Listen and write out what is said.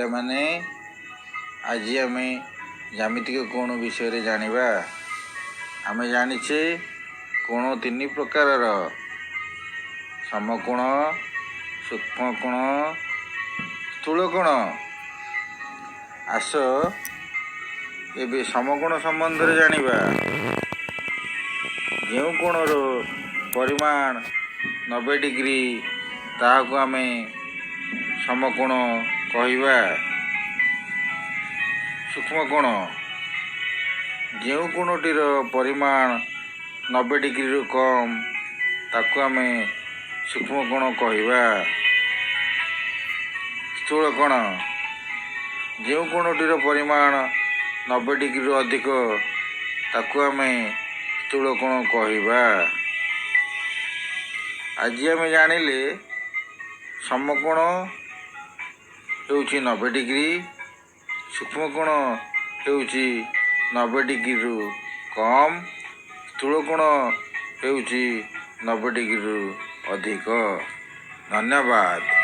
ପିଲାମାନେ, ଆଜି ଆମେ ଜ୍ୟାମିତିକ କୋଣ ବିଷୟରେ ଜାଣିବା। ଆମେ ଜାଣିଛେ, କୋଣ ତିନି ପ୍ରକାରର: ସମକୋଣ, ସୂକ୍ଷ୍ମକୋଣ, ସ୍ଥୂଳକୋଣ। ଆସ, ଏବେ ସମକୋଣ ସମ୍ବନ୍ଧରେ ଜାଣିବା। ଯେଉଁ କୋଣର ପରିମାଣ 90 ଡିଗ୍ରୀ, ତାହାକୁ ଆମେ ସମକୋଣ କହିବା। ସୂକ୍ଷ୍ମକୋଣ: ଯେଉଁ କୋଣଟିର ପରିମାଣ 90 ଡିଗ୍ରୀରୁ କମ୍, ତାକୁ ଆମେ ସୂକ୍ଷ୍ମକୋଣ କହିବା। ସ୍ଥୂଳକୋଣ: ଯେଉଁ କୋଣଟିର ପରିମାଣ 90 ଡିଗ୍ରୀରୁ ଅଧିକ, ତାକୁ ଆମେ ସ୍ଥୂଳକୋଣ କହିବା। ଆଜି ଆମେ ଜାଣିଲେ, ସମକୋଣ ହେଉଛି 90 ଡିଗ୍ରୀ, ସୂକ୍ଷ୍ମକୋଣ ହେଉଛି 90 ଡିଗ୍ରୀରୁ କମ୍, ସ୍ଥୂଳକୋଣ ହେଉଛି 90 ଡିଗ୍ରୀରୁ ଅଧିକ। ଧନ୍ୟବାଦ।